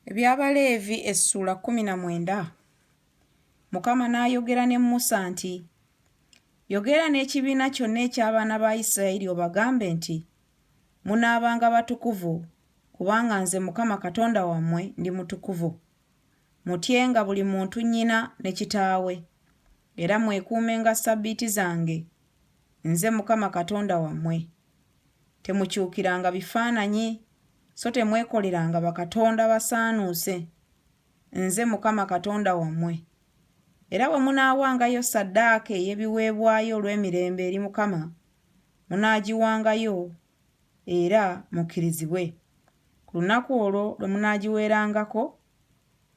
Eby'Abaleevi essuula 19. Mukama n'ayogera ne Musa nti, Yogera n'ekibiina kyonna eky'abaana ba Isirayiri obagambe nti, Munaabanga batukuvu, kubanga nze Mukama Katonda wammwe ndi mutukuvu. Mutyenga buli muntu nnyina ne kitaawe, era mwekuumenga ssabbiiti zange. Nze Mukama Katonda wammwe. Temukyukiranga bifaananyi, so temwekoleranga bakatonda basaanuuse. Nze Mukama Katonda wammwe. Era bwe munaawangayo ssaddaaka ey'ebiweebwayo olw'emirembe eri Mukama, munaagiwangayo era mukkirizibwe. Ku lunaku olwo lwe munaagiweerangako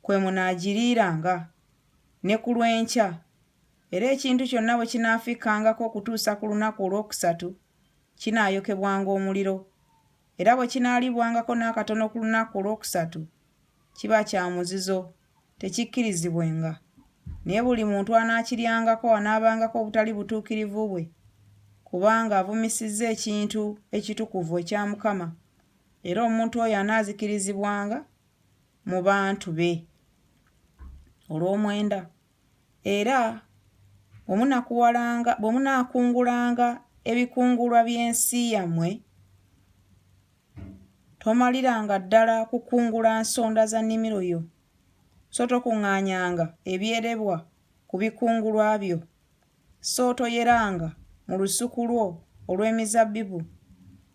kwe munaagiriiranga, ne ku lw'enkya. Era ekintu kyonna bwe kinaafikkangako okutuusa ku lunaku olwokusatu, kinaayokebwanga omuliro. Era bwe kinaalibwangako n'akatono ku lunaku olwokusatu, kiba kya muzizo, tekikkirizibwenga. Naye buli muntu anaakiryangako anaabangako obutali butuukirivu bwe, kubanga avumisizza ekintu ekitukuvu ekya Mukama, era omuntu oyo anaazikirizibwanga mu bantu be. Olwomwenda. Era bwe munaakungulanga ebikungulwa by'ensi yammwe, tomaliranga ddala kukungula nsonda za nnimiro yo, so tokuŋŋaanyanga ebyerebwa ku bikungulwa byo, so toyeranga mu lusuku lwo olw'emizabbibu,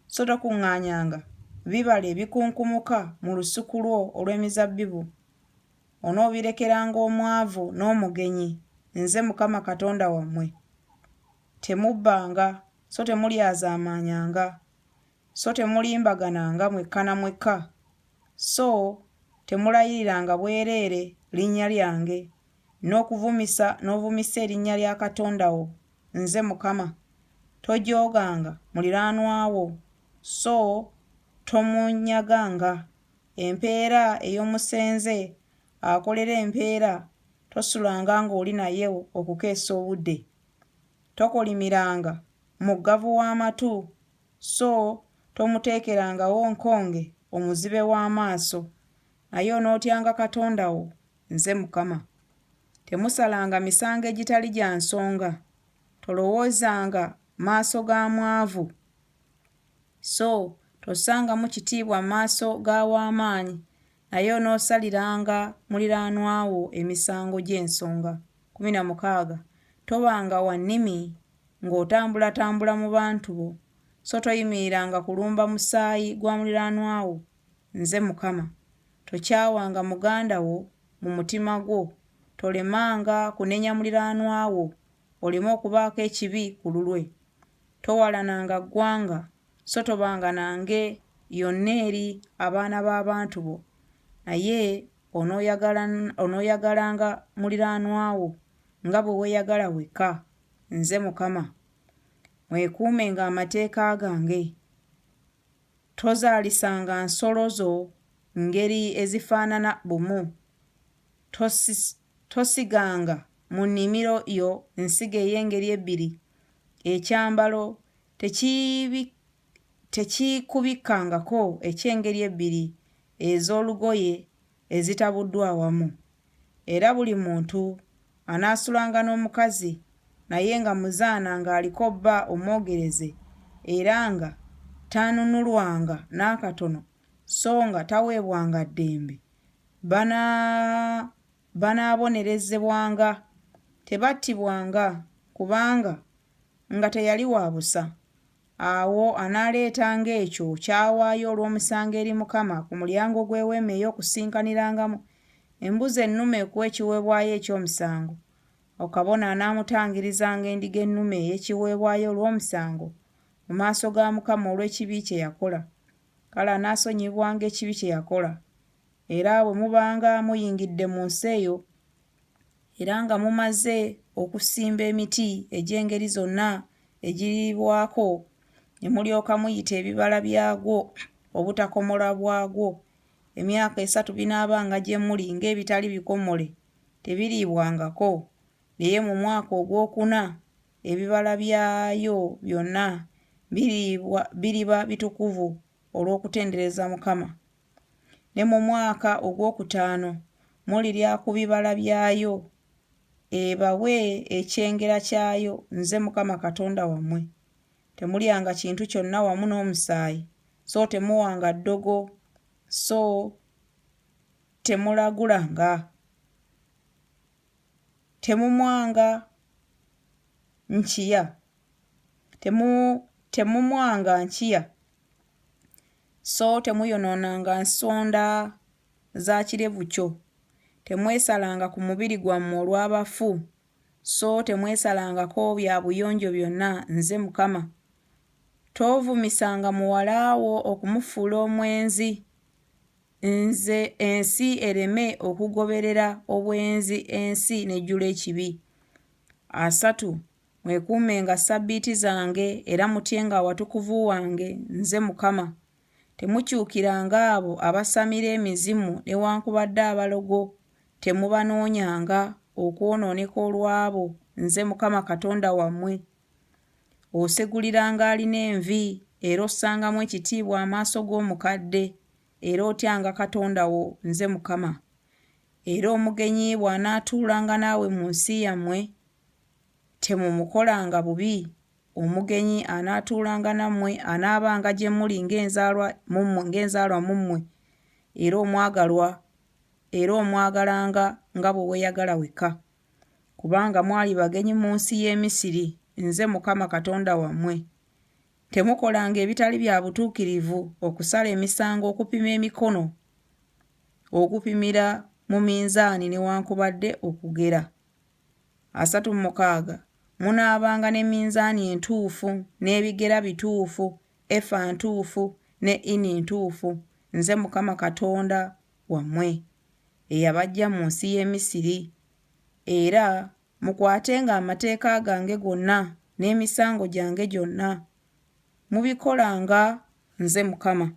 so tokuŋŋaanyanga bibala ebikunkumuka mu lusuku lwo olw'emizabbibu. Onoobirekeranga omwavu n'omugenyi, nze Mukama Katonda wammwe. Temubbanga, so temulyazaamaanyanga, so temulimbagananga mwekka na mwekka, so temulayiriranga bwereere linnya lyange, n'okuvumisa n'ovumisa erinnya lya Katonda wo, nze Mukama. Tojooganga muliraanwa wo, so tomunyaganga. Empeera ey'omusenze akolera empeera tosulanga ng'oli naye okukeesa obudde. Tokolimiranga muggavu w'amatu, so tomuteekerangawo nkonge omuzibe w'amaaso, naye onootyanga Katonda wo, nze Mukama. Temusalanga misango egitali gya nsonga, tolowoozanga maaso ga mwavu. So tossangamu kitiibwa mu maaso ga w'amaanyi, naye onoosaliranga muliraanwa wo emisango gy'ensonga. 16 Tobanga wa nnimi ng'otambulatambula mu bantu bo, so toyimiriranga kulumba musaayi gwa muliraanwa wo. Nze Mukama. Tokyawanga muganda wo mu mutima gwo, tolemanga kunenya muliraanwa wo, oleme okubaako ekibi ku lulwe. Towalananga ggwanga, so tobanga na nge yonna eri abaana b'abantu bo, naye onooyagalanga muliraanwa wo nga bwe weeyagala wekka. Nze Mukama. Mwekuumenga amateeka gange. Tozaalisanga nsolo zo ngeri ezifaanana bumu. Tosiganga mu nnimiro yo nsigo ey'engeri ebbiri. Ekyambalo tekikubikkangako eky'engeri ebbiri ez'olugoye ezitabuddwa awamu. Era buli muntu anaasulanga n'omukazi naye nga muzaana ng'aliko bba omwogereze era nga tanunulwanga n'akatono so nga taweebwanga ddembe, banaabonerezebwanga, tebattibwanga, kubanga nga teyali wa busa. Awo anaaleetanga ekyo ky'awaayo olw'omusango eri Mukama ku mulyango gw'Eweema ey'Okusinkanirangamu, embuzi ennume okuba ekiweebwayo eky'omusango. Awo kabona anaamutangirizanga endiga ennume ey'ekiweebwayo olw'omusango mu maaso ga Mukama olw'ekibi kye yakola. Kale anaasonyiyibwanga ekibi kye yakola. Era bwe mubanga muyingidde mu nsi eyo, era nga mumaze okusimba emiti egy'engeri zonna egiriibwako, ne mulyoka muyita ebibala byagwo obutakomola bwagwo, emyaka esatu binaabanga gye muli ng'ebitali bikomole, tebiriibwangako. Naye mu mwaka ogw'okuna ebibala byayo byonna biriba bitukuvu olw'okutendereza Mukama. Ne mu mwaka ogwokutaano mulirya ku bibala byayo, ebawe ekyengera kyayo, nze Mukama Katonda wammwe. Temulyanga kintu kyonna wamu n'omusaayi, so temuwanga ddogo, so temulagulanga. Temumwanga nkiya, temu, temumwanga nkiya, so temuyonoonanga nsonda za kirevu kyo. Temwesalanga ku mubiri gwammwe olw'abafu, so temwesalangako bya buyonjo byonna, nze Mukama. Tovumisanga muwala wo okumufuula omwenzi, nze ensi ereme okugoberera obwenzi ensi n'ejjula ekibi. Asatu, Mwekuumenga ssabbiiti zange era mutyenga awatukuvu wange, nze Mukama. Temukyukiranga abo abasamira emizimu newankubadde abalogo, temubanoonyanga, okwonooneka olw'abo, nze Mukama Katonda wammwe. Oseguliranga alina envi, era ossangamu ekitiibwa amaaso g'omukadde, era otyanga Katonda wo, nze Mukama. Era omugenyi bw'anaatuulanga naawe mu nsi yammwe, temumukolanga bubi, omugenyi anaatuulanga nammwe anaabanga gye muli ng'enzaalwa mu mmwe, ng'enzaalwa mu mmwe, era omwagalwa, era omwagalanga nga bwe weeyagala wekka. Kubanga mwali bagenyi mu nsi y'e Misiri, nze Mukama Katonda wammwe. Temukolanga ebitali bya butuukirivu, okusala emisango okupima emikono, okupimira mu minzaani newankubadde okugera. 36 munaabanga ne minzaani entuufu, n'ebigera bituufu, efa ntuufu, ne ini ntuufu. Nze Mukama Katonda wammwe, eyabaggya mu nsi y'e Misiri. Era mukwatenga amateeka gange gonna n'emisango gyange gyonna, mubikolanga. Nze Mukama.